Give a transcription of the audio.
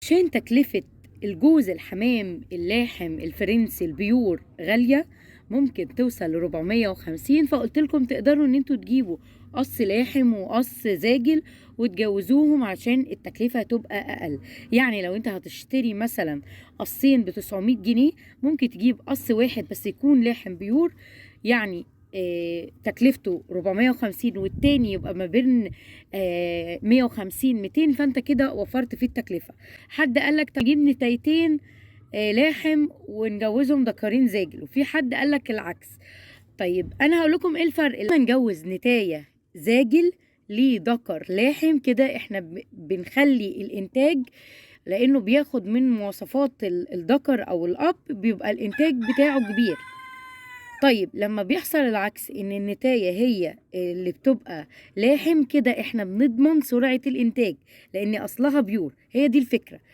عشان تكلفة الجوز الحمام اللاحم الفرنسي ال pure غالية، ممكن توصل ل 450. فقلت لكم تقدروا ان انتوا تجيبوا قص لاحم وقص زاجل وتجوزوهم عشان التكلفة تبقى اقل. يعني لو انت هتشتري مثلا قصين ب 900 جنيه، ممكن تجيب قص واحد بس يكون لاحم pure، يعني تكلفته 450، والتاني يبقى ما بين 150 200، فانت كده وفرت في التكلفة. حد قالك تجيب نتايتين لاحم ونجوزهم دكارين زاجل، وفي حد قالك العكس. طيب انا هقول لكم ايه الفرق. لما نجوز نتاية زاجل لدكر لاحم كده احنا بنخلي الانتاج، لانه بياخد من مواصفات الدكر او الاب، بيبقى الانتاج بتاعه كبير. طيب لما بيحصل العكس، ان النتاية هي اللي بتبقى لاحم كده، احنا بنضمن سرعة الانتاج لان اصلها pure. هي دي الفكرة.